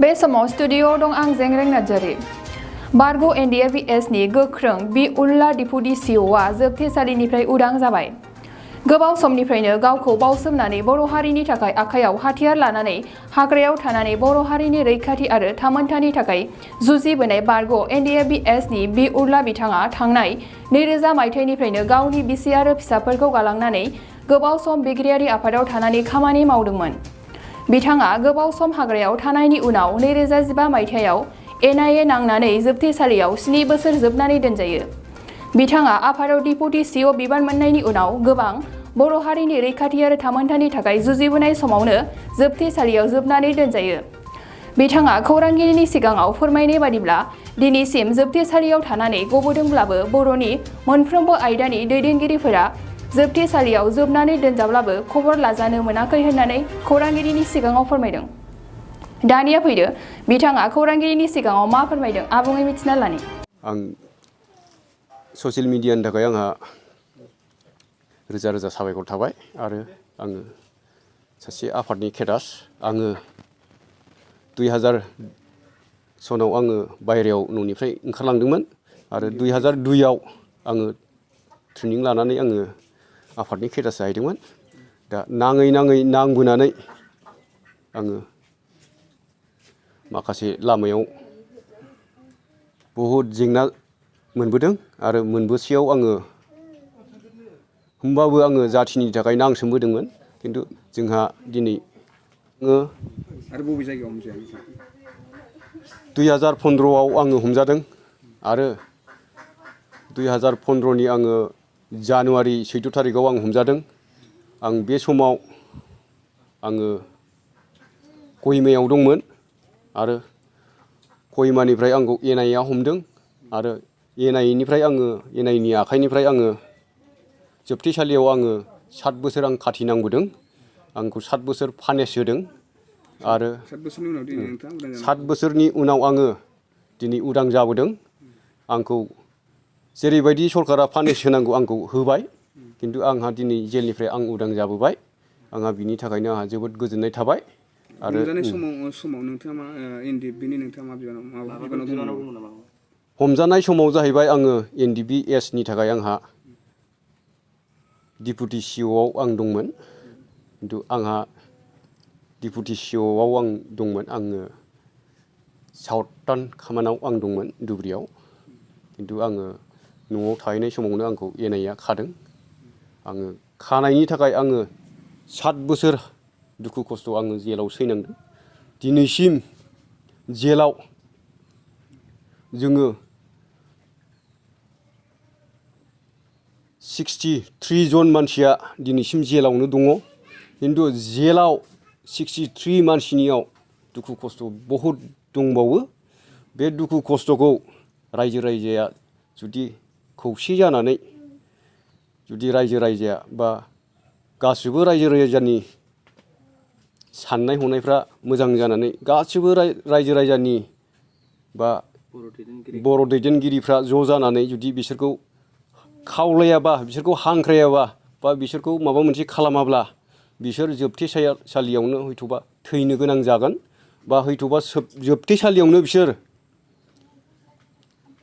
बे समाव स्टुडिअ दं आं जेंग्रें नार्जारी। बारग' एनडिएफबि गोख्रों बि उल्ला डिपुटि सिअ'आ जोबथेसालिनिफ्राय उदां जाबाय। गोबाव समनिफ्रायनो गावखौ बावसोमनानै बर' हारिनि थाखाय आखायाव हाथियार लानानै हाग्रायाव थानानै बर' हारिनि रैखाथि आरो थामोनथानि थाखाय जुजिबोनाय बारग' एनडिएफबि बि उल्ला बिथाङा थांनाय 2000 मायथाइनिफ्रायनो गावनि बिसि आरो फिसाफोरखौ गालांनानै गोबाव सम बिग्रायारि आफादाव थानानै खामानि मावदोंमोन। बिथाङा गोबाव सम हाग्रायाव थानायनि उनाव 2015 मायथाइयाव एनआईए नांनानै जोबथेसालियाव 7 बोसोर जोबनानै दोनजायो। बिथाङा आफादाव डिपुटि सिअ बिबान मोननायनि उनाव गोबां बर' हारिनि रैखाथि आरो थामोनथानि थाखाय जुजिबोनाय समावनो जोबथेसालियाव जोबनानै दोनजायो। बिथाङा खौरांगिरिनि सिगाङाव फोरमायनाय बादिब्ला दिनैसिम जोबथेसालियाव थानानै गबोदोंब्लाबो बर'नि मोनफ्रोमबो आयदानि दैदेनगिरिफोरा जोबथेसालियाव जोबनानै दोनजाब्लाबो खबर लाजानो मोनाखै होननानै खौरांगिरिनि सिगाङाव फोरमायदों। दानिया फैदो बिथाङा खौरांगिरिनि सिगाङाव मा फोरमायदों आबुङै मिथिना लानि। आं ससियेल मिडियानि थाखाय आंहा रोजा रोजा साबायखर थाबाय आरो आङो सासे आफादनि केडार। आङो 2000 सनाव आङो बायहेरायाव न'निफ्राय ओंखारलांदोंमोन आरो 2002 आव आङो ट्रेनिं लानानै आङो आफादनि केडार जाहैदोंमोन। दा नाङै नांबोनानै आङो माखासे लामायाव बहुद जेंना मोनबोदों आरो मोनबोसेयाव आङो होमबाबो आङो जाथिनि थाखाय नांसोमबोदोंमोन। खिन्थु जोंहा दिनै आरो बबे जायगायाव हमजाया? 2015 आव आङो हमजादों आरो 2015 आङो जानुवारि 14 थारिखआव आं हमजादों। आं बे समाव आङो कहिमायाव दंमोन आरो कहिमानिफ्राय आंखौ एनआईएआ हमदों आरो एनआईएनि आखाइनिफ्राय आङो जोबथेसालियाव आङो 7 बोसोर आं खाथिनांबोदों। आंखौ 7 बोसोर पानिश होदों आरो 7 बोसोरनि उनाव आङो दिनै उदां जाबोदों। आंखौ जेरैबायदि सरकारा पानिश होनांगौ आंखौ होबाय। खिन्थु आंहा दिनै जेलनिफ्राय आं उदां जाबोबाय। आंहा बिनि थाखायनो आंहा जोबोद गोजोननाय थाबाय। आरो हमजानाय समाव नोंथाङा मा एनडिएफबिनि नोंथाङा मा बिबानाव दंमोन नामा? हमजानाय समाव जाहैबाय आङो एनडिएफबि थाखाय आंहा डिपुटि सिअ'आव आं दंमोन। खिन्थु आंहा डिपुटि सिअ'आव आं दंमोन। आङो साउथार्न कामान्डआव आं दंमोन धुब्रियाव। खिन्थु आङो न'आव थाहैनाय समावनो आंखौ एनआईएआ खादों। आङो खानायनि थाखाय आङो 7 बोसोर दुखु खस्थ' आङो जेलाव सैनांदों। दिनैसिम जेलाव जोङो 63 जन मानसिया दिनैसिम जेलावनो दङ। खिन्थु जेलाव 63 मानसिनियाव दुखु खस्थ' बहुद दंबावो। बे दुखु खस्थ'खौ रायजो राजाया जुदि खौसे जानानै जुदि रायजो राजाया बा गासिबो रायजो राजानि साननाय हनायफ्रा मोजां जानानै गासिबो रायजो राजानि बा बर' दैदेनगिरिफ्रा ज' जानानै जुदि बिसोरखौ खावलायाबा, बिसोरखौ हांख्रायाबा बा बिसोरखौ माबा मोनसे खालामाब्ला बिसोर जोबथेसालियावनो हयथ'बा थैनो गोनां जागोन बा हयथ'बा जोबथेसालियावनो बिसोर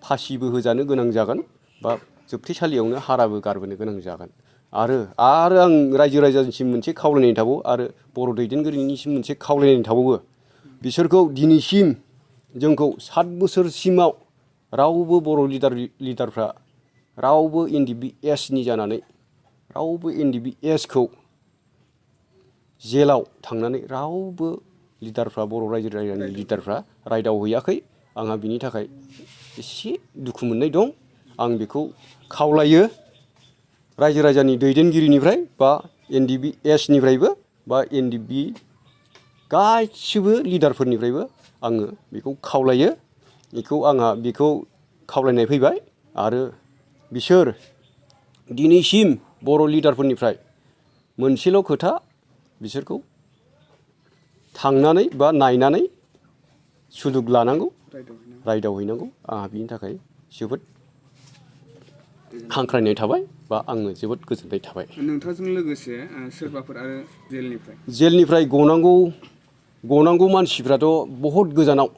फासिबो होजानो गोनां जागोन बा जोबथेसालियावनो हाराबो गारबोनो गोनां जागोन। आरो आं रायजो राजानिसिम मोनसे खावलायनाय थाबावो आरो बर' दैदेनगिरिनिसिम मोनसे खावलायनाय थाबावो। बिसोरखौ दिनैसिम जोंखौ 7 बोसोरसिमाव रावबो बर' लिडारफ्रा रावबो एनडिएफबि जानानै रावबो एनडिएफबि जेलाव थांनानै रावबो लिडारफ्रा बर' रायजो राजानि लिडारफ्रा रायदावहैयाखै। आंहा बिनि थाखाय एसे दुखु मोननाय दं। आं बेखौ खावलायो रायजो राजानि दैदेनगिरिनिफ्राय बा एनडिएफबिनिफ्रायबो बा एनडिएफबि गासिबो लिडारफोरनिफ्रायबो आङो बेखौ खावलायो। आंहा बेखौ खावलायनाय फैबाय आरो बिसोर दिनैसिम बर' लिडारफोरनिफ्राय मोनसेल' खोथा बिसोरखौ थांनानै बा नायनानै सुलुग लानांगौ, रायदावहैनांगौ। आंहा बिनि थाखाय जोबोद हांख्रायनाय थाबाय बा आङो जोबोद गोजोननाय थाबाय। नोंथांजों लोगोसे सोरबाफोर आरो जेलनिफ्राय गनांगौ गनांगौ मानसिफ्राथ' बहुद गोजानाव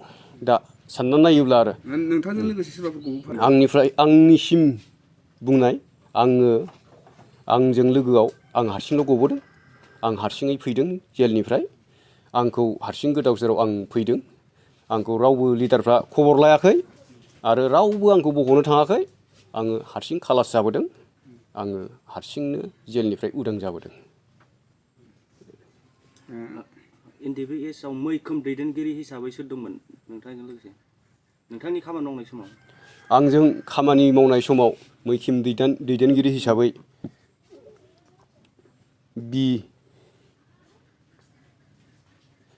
दा सानना नायोब्ला आरो नोंथांजों लोगोसे सोरबाफोर गबोफादों आंनिफ्राय आंनिसिम बुंनाय आंजों लोगोआव आं हारसिंल' गबोदों आं हारसिङै फैदों जेलनिफ्राय आंखौ हारसिं गोदाव सोराव आं फैदों आंखौ रावबो लिडारफ्रा खबर लायाखै आरो रावबो आंखौ बख'नो थाङाखै आङो हारसिं खालास जाबोदों आङो हारसिंनो जेलनिफ्राय उदां जाबोदों NDBS आव मैखोम दैदेनगिरि हिसाबै सोर दंमोन नोंथांजों लोगोसे नोंथांनि खामानि मावनाय समाव आंजों खामानि मावनाय समाव मैखोम दैदेनगिरि हिसाबै बि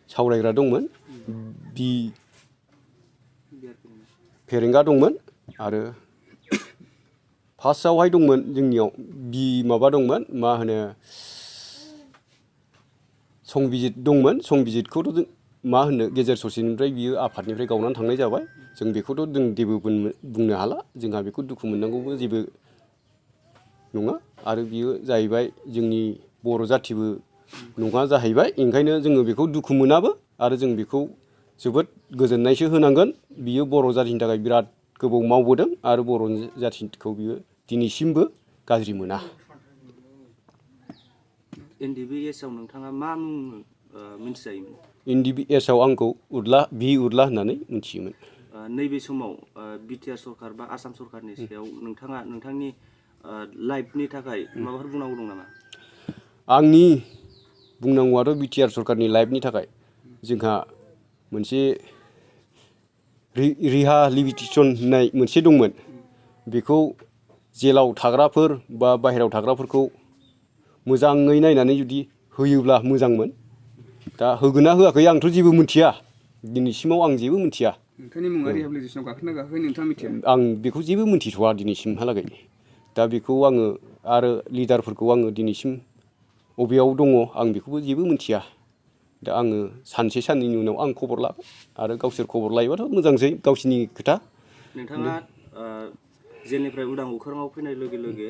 सावरायग्रा दंमोन बि फेरेंगा दंमोन आरो फार्स्टआवहाय दंमोन जोंनियाव बि माबा दंमोन मा होनो संबिजित दंमोन संबिजितखौथ' मा होनो गेजेर ससेनिफ्राय बियो आफादनिफ्राय गावनानै थांनाय जाबाय जों बेखौथ' जों जेबो बुंनो हाला जोंहा बेखौ दुखु मोननांगौबो जेबो नङा आरो बियो जाहैबाय जोंनि बर' जाथिबो नङा जाहैबाय ओंखायनो जोङो बेखौ दुखु मोनाबो आरो जों बेखौ जोबोद गोजोननायसो होनांगोन बियो बर' जाथिनि थाखाय बिराद गोबाव मावबोदों आरो बर' जाथिखौ बियो दिनैसिमबो गाज्रि मोना NDBS आव नोंथाङा मा मुं मिन्थिजायोमोन NDBS आव आंखौ उरला होननानै मिथियोमोन नैबे समाव बिटिआर सरकार बा आसाम सरकारनि सायाव नोंथाङा नोंथांनि लाइफनि थाखाय माबाफोर बुंनांगौ दं नामा आंनि बुंनांगौआथ' बिटिआर सरकारनि लाइफनि थाखाय जोंहा मोनसे रिहाबिलिटेसन होननाय मोनसे दंमोन बेखौ जेलाव थाग्राफोर बा बाहेरायाव थाग्राफोरखौ मोजाङै नायनानै जुदि होयोब्ला मोजांमोन दा होगोन ना होआखै आंथ' जेबो मिथिया दिनैसिमाव आं जेबो मिथिया नोंथांनि मुङा रिहाबिलिटेसनाव गाखोना गाखोयाखै नोंथाङा मिथिया आं बेखौ जेबो मिथिथ'वा दिनैसिमहालागै दा बेखौ आङो आरो लिडारफोरखौ आङो दिनैसिम बबेयाव दङ आं बेखौबो जेबो मिथिया दा आङो सानसे साननैनि उनाव आं खबर लागोन आरो गावसोर खबर लायोबाथ' मोजांसै गावसिनि खोथा नोंथाङा जेलनिफ्राय उदां अख्राङाव फैनाय लोगो लोगो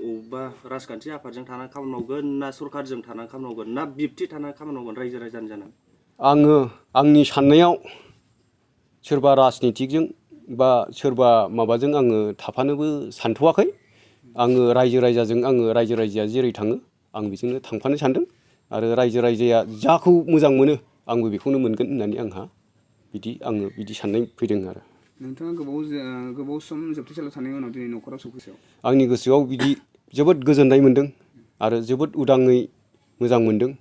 अबेबा राजखान्थि आफादजों थानानै खामानि मावगोन ना सरकारजों थानानै खामानि मावगोन ना बिब्दि थानानै खामानि मावगोन रायजो राजानि जानानै आङो आंनि साननायाव सोरबा राजनितिकजों बा सोरबा माबाजों आङो थाफानोबो सानथ'वाखै आङो रायजो राजाया जेरै थाङो आं बेजोंनो थांफानो सानदों आरो रायजो राजाया जाखौ मोजां मोनो आंबो बेखौनो मोनगोन होननानै आंहा बिदि साननाय फैदों आरो नोंथाङा गोबाव सम जोबथेसालियाव थानायनि उनाव दिनै न'खराव सफैसेयाव आंनि गोसोआव बिदि जोबोद गोजोननाय मोनदों आरो जोबोद उदाङै मोजां मोनदों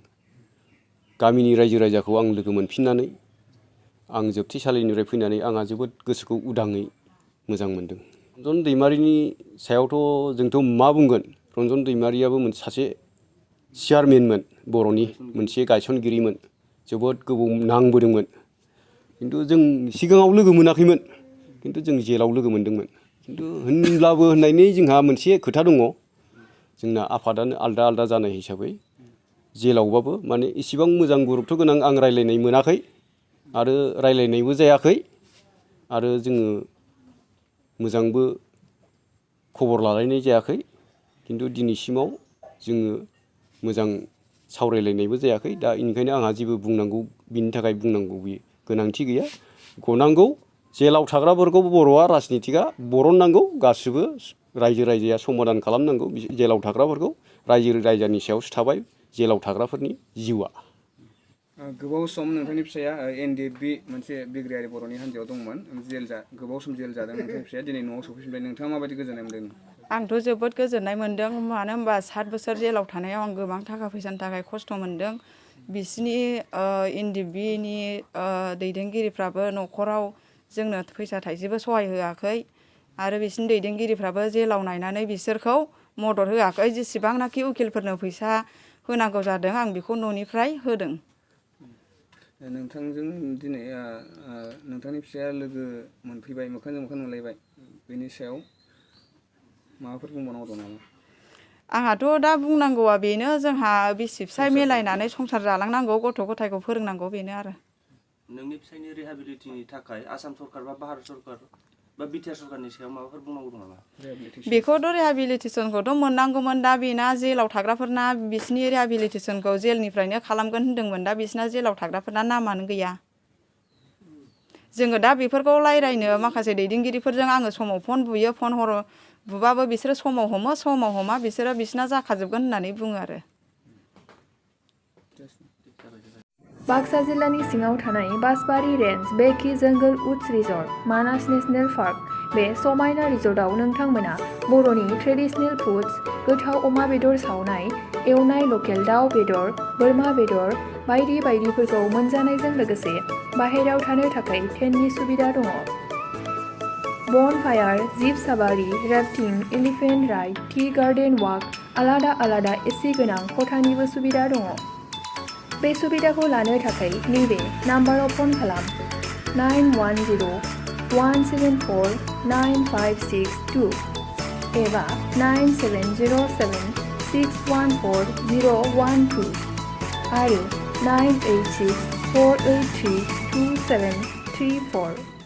गामिनि रायजो राजाखौ आं लोगो मोनफिननानै आं जोबथेसालिनिफ्राय फैनानै आंहा जोबोद गोसोखौ उदाङै मोजां मोनदों रन्जन दैमारिनि सायावथ' जोंथ' मा बुंगोन रन्जन दैमारियाबो सासे चेयारमेनमोन बर'नि मोनसे गायसनगिरिमोन जोबोद गोबाव नांबोदोंमोन खिन्थु जों सिगाङाव लोगो मोनाखैमोन खिन्थु जों जेलाव लोगो मोनदोंमोन खिन्थु होनब्लाबो होननायनि जोंहा मोनसे खोथा दङ जोंना आफादानो आलदा आलदा जानाय हिसाबै जेलावबाबो माने इसिबां मोजां गुरुत्व गोनां आं रायलायनाय मोनाखै आरो रायलायनायबो जायाखै आरो जोङो मोजांबो खबर लालायनाय जायाखै खिन्थु दिनैसिमाव जोङो मोजां सावरायलायनायबो जायाखै दा बेनिखायनो आंहा जेबो बुंनांगौ बिनि थाखाय बुंनांगौ गोनांथि गैया गनांगौ जेलाव थाग्राफोरखौ बर'आ राजनितिकआ बरननांगौ गासिबो रायजो राजाया समादान खालामनांगौ जेलाव थाग्राफोरखौ रायजो राजानि सायावसो थाबाय जेलाव थाग्राफोरनि जिउआ गोबाव सम नोंथांनि फिसाया NDFB मोनसे बिग्रायारि बर'नि हान्जायाव दंमोन गोबाव सम जेल जादों नोंथांनि फिसाया दिनै न'आव सफैफिनबाय नोंथाङा माबायदि गोजोननाय मोन्दों आंथ' जोबोद गोजोननाय मोन्दों मानो होनबा 7 बोसोर जेलाव थानायाव आं गोबां थाखा फैसानि थाखाय खस्थ' मोन्दों बिसिनि NDFBनि दैदेनगिरिफ्राबो न'खराव जोंनो फैसा थाइसेबो सहाय होआखै आरो बिसिनि दैदेनगिरिफ्राबो जेलाव नायनानै बिसोरखौ मदद होआखै जेसेबांनाखि उकिलफोरनो फैसा होनांगौ जादों आं बेखौ न'निफ्राय होदों नोंथांजों दिनै नोंथांनि फिसाया लोगो मोनफैबाय मोखांजों मोखां नुलायबाय बेनि सायाव माबाफोर बुंबावनांगौ दं नामा आंहाथ' दा बुंनांगौआ बेनो जोंहा बिसि फिसाय मिलायनानै संसार जालांनांगौ गथ' गथायखौ फोरोंनांगौ बेनो आरो नोंनि फिसायनि रिहाबिलिटिनि थाखाय आसाम सरकार बा भारत सरकार बा बिटिआर सरकारनि सायाव माबाफोर बुंनांगौ दं नामा? बेखौथ' रिहाबिलिटेसनखौथ' मोननांगौमोन दा बेना जेलाव थाग्राफोरना बिसिनि रिहाबिलिटेसनखौ जेलनिफ्रायनो खालामगोन होन्दोंमोन दा बिसिना जेलाव थाग्राफोरना नामानो गैया जोङो दा बेफोरखौ रायज्लायनो माखासे दैदेनगिरिफोरजों आङो समाव फन बुयो फन बुबाबो बिसोरो समाव हमो समाव हमा बिसोरो बिसिना जाखाजोबगोन होननानै बुङो आरो बाक्सा जिल्लानि सिङाव थानाय बासबारि रेन्ज बेकि जंगल उड्स रिजर्ट मानास नेशनेल पार्क बे समायना रिजर्टआव नोंथांमोना बर'नि ट्रेडिशनेल फुड्स गोथाव अमा बेदर सावनाय एवनाय लकेल दाउ बेदर बोरमा बेदर बायदि बायदिफोरखौ मोनजानायजों लोगोसे बाहेरायाव थानो थाखाय टेन्टनि सुबिदा दङ bonfire jeep safari rafting elephant ride tea garden walk आलादा आलादा एसि गोनां खथानिबो सुबिदा दङ बे सुबिदाखौ लानो थाखाय नैबे नाम्बाराव फन खालाम 9101749562 एबा 9707614012 आरो 98648327734